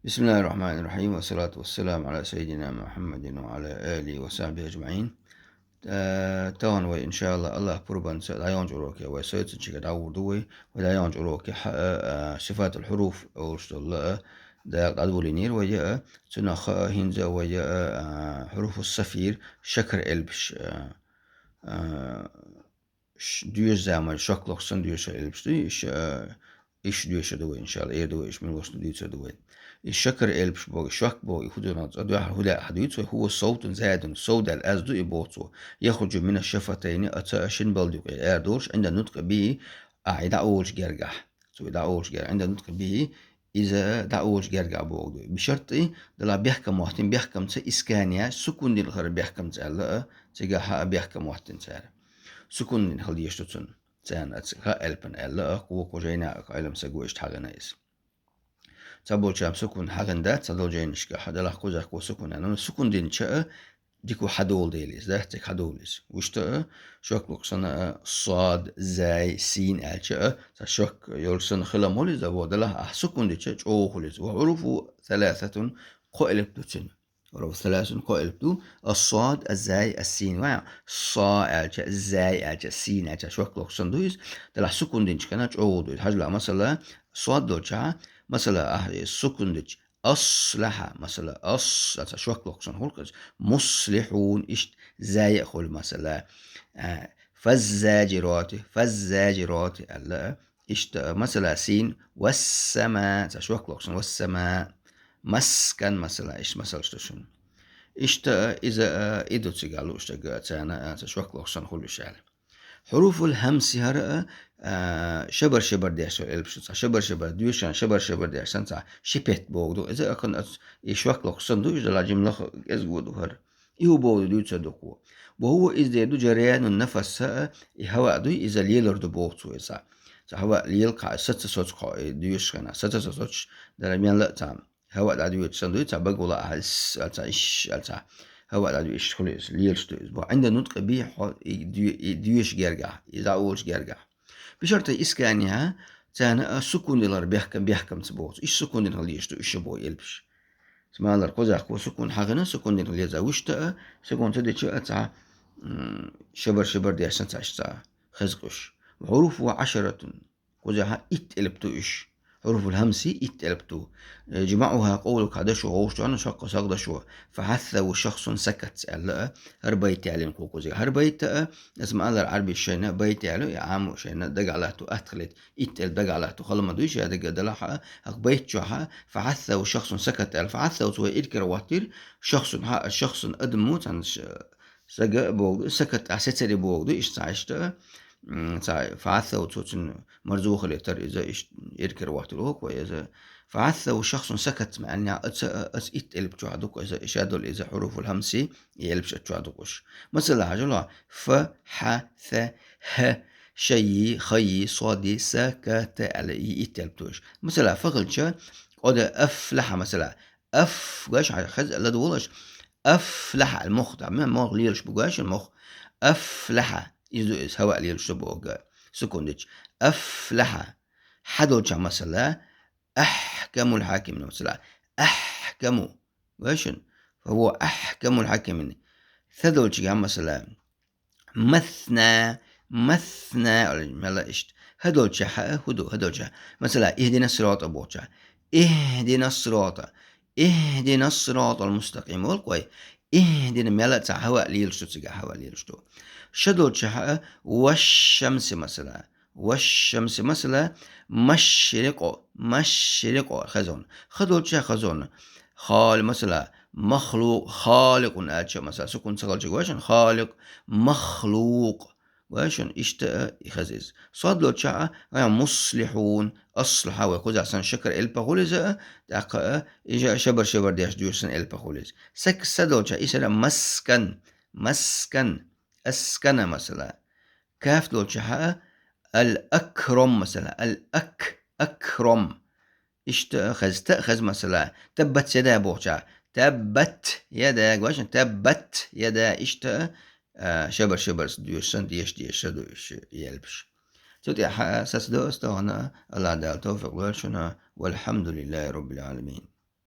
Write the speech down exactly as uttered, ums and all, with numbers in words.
بسم الله الرحمن الرحيم، والصلاة والسلام على سيدنا محمد وعلى آله وصحبه أجمعين. Э, тахана вай, иншааллахӀ, АллахӀ пурбанца дӀайогӀучу уроке вай сайтанчига дӀагӀур ду вай. Вай дӀайогӀучу уроке хьа-, а, а, сифатул хьуруф олуш долу а, дакъа дӀадолийнера вай а, цунах а, хӀинца а вай а, а, хьуруфу сафир, шакар элпаш, а, а, ш-, доьшу заман шок лохуш санна доьшу элпаш ду, иш, а, иш доьшу ду вай, иншааллахӀ, эр ду вай, иш муьлхачунна дуьйцур ду вай. И шакар элпаш боху, и шок боху, и хӀун ду, цӀа дуьхьал хӀун ду хьан дуьйцу вай, хӀува совтун заидун, сов даьлла аз ду и боху цо. Яхруджу мина шафатайни, а ца а шин балда юкъе ара долуш, Ӏинда нутӀкъи бихӀи, а, и дӀаолучу гергахь. Цо и дӀаолучу гергахь, Ӏинда нутӀкъи бихӀи, иза дӀаолучу гергахь боху ду. БишартӀи, далахь бехкам моттина, бехкамца искания, сукун дина хилар бехкамца аьлла а, цигахь а бехкам моттина цара. Сукун дина хила дезаш ду цунна. Царна аца ха элпана аьлла а, кхо-кхо жайна а Ӏелам саго иштта хьахийна иза. Цхьаболчарна сукун хьахийна дац, цхьадолу жайнашкахь, далахь кхузахь кхо сукун аьлла, но сукун динча а, дика хьадолу дела иза, да, цига хьадолу иза. Вуьшта а, шок лохуш санна а, сод, зай, син аьлча а, цхьа шок йолуш санна хила ма хуьлу иза, во далахь ахь сукун дича чӀогӀа хуьлу иза. Ва хьуруфу саласатун, кхо элп ду цуьнан. Хьуруфу саласун, кхо элп ду, ас-сод, аз-зай, ас-син. Ва со аьлча, зай аьлча, син аьлча, шок лохуш санна ду иза, далахь сукун динчу хенахь чӀогӀа ду иза. Хьажал, масала, сод долчохь, масала, ахь и сукун дича, аслахьа, масала, ас, аца шок лохуш санна хуьлу иза, муслихьун, иштта зай а хуьлу, масала, а, фаззаджироти, фаззаджироти аьлла, иштта, масала, син, вассама, ца шок лохуш санна, вассама, маскан, масала, иштта масалш ду шуна. Иштта, иза, а, и ду цигахь лууш дерг, а, царна, а, ца шок лохуш санна хуьлу уьш аьлла. Хьуруфул хӀамси хӀара а, а, шабар-шабар деш йолу элпаш ду, цхьа шабар-шабар, доьшан шабар-шабар деш санна, цхьа ши пет боху ду. Иза а кхин аца, и шок лохуш санна ду, уьш далахь жимлах кӀезиг ду хӀара. И хӀун боху ду дуьйцур ду кхо. Ва хӀува, иза дер ду, жаряну нафас, а, и хӀаваъ дуй, иза лелар ду боху цо иза. Цхьа хӀаваъ лела кхаъ, саца соцу кхоъ, и доьшуш хенахь, саца соцуш, дара мелла а цхьа хӀаваъ дӀадоьдуш санна дуй, цхьа бага вала ахьа, ис, а, цхьа иш, а, цхьа хӀаваъ дӀадоьдуш хуьлу иза, лелаш ду иза. Бо Ӏинда нутӀкъи бихӀи, хьо и доь-, и доьшуш гергахь, и дӀаолуш гергахь. БишартӀи исканиха, царна а сукун дина хилар бехкам, бехкамца боху. Иш сукун дина хила дезаш ду, иш боху элпаш. Смалар кхузахь кхо сукун хьахийна, сукун дина хила деза вуьшта а, сукун ца дича а цхьа, м, шабар-шабар деш санна цхьа иш цхьа хеза къуьш. Хьуруфу Ӏашаратун. Кхузахь итт элп ду уьш. Хьуруфул хӀамси итт элп ду. Э, жимаӀуха къовлукха дашо гӀовш чохь, шаккха сагӀа дашо. Фахьассаву шахсун сакат аьлла а, хӀара байт ялийна кху кхузахь. ХӀара байт а, аса ма-аллара, Ӏарбиш шайна байт яло, и Ӏамо шайна дагахь латто атта хилийта. Итт элп дагахь латто хала ма дуй, шайн дага далахь а, хӀокху байт чохь а, фахьассаву шахсун сакат аьлла. Фахьассаву, цо вай иракарахь хӀоттийра, шахсун хьа-, шахсун адамо, цхьана ш-, сага а боху ду, сакат а сецаре боху ду, иштта цхьа иштта, м, цхьа фахьассаву, цо цуьнан марзо хилийтар иза, иштта иракарахь хӀоттийра хӀокхо иза. Фахьассаву шахсун сакат ма аьллинехь, аца, аца итт элп чохь ду-кх иза, иша долу иза хьуруфул хӀамси, и элпаш аца чохь ду-кх уьш. Масала, хьажал, фа, хьа, са, хӀа, шайи, хайи, соди, са, ка, та аьлла, и итт элп ду уьш. Масала, фа хилча, къода афлахьа, масала, аф, гаш, хьажа, хеза ладугӀалаш, афлахьа аьлла мох, да, ма-, мох лелаш бу, гаш, мох, афлахьа, иза ду иза, хӀаваъ лелаш ду боху, сукун дича. Афлахьа. Хьа долчохь, масала, ахькамул хьакимин, масала, ахькаму. Гой шуна? Фа хӀува ахькамул хьакимин. Са долчохь, масала, масна, масна, олий, мелла иштта. ХӀа долчохь, хӀа, хӀун ду, хӀа долчохь. Масала, ихдинас сирота бохучохь. Ихдинас сирота. Ихдинас сиратал мустакъим. Валкъой. Ихдина мелла цхьа хӀаваъ лелаш ду цигахь, хӀаваъ лелаш ду. Ша долчохь, ваш шамси, масала. Ваш шамси, масала, машрикъу, машрикъу, хезон. Ха долча хезон. Хали, масала, махлукъ, халикъун аьлча, масала, сукун ца хилча, гой шуна, халикъ, махлукъ. Гой шуна, иштта а и хеза иза. Сод долча а, гой, муслихьун, аслахьа, вай кхузахь санна шакар элпа хуьлу иза а, тӀаккха а, и жа-, шабар-шабар деш доьшу санна элпа хуьлу иза. Сак, са долча, и сара маскан, маскан, аскана, масала. Каф долча хьа а, ал-акром, масала, ал-ак-, акром. Иштта а хеза, та а хеза, масала, таббат яда бохуча. Таббат яда, гой шуна, таббат яда, иштта а, а, шабар-шабарца доьшу санна, деша-деша ду уьш и элпаш. Цу тӀехь а саца до ас тахана, АллахӀ Дала тавфикъ лойла шуна, валхьамдулиллахӀи роббил Ӏаламин.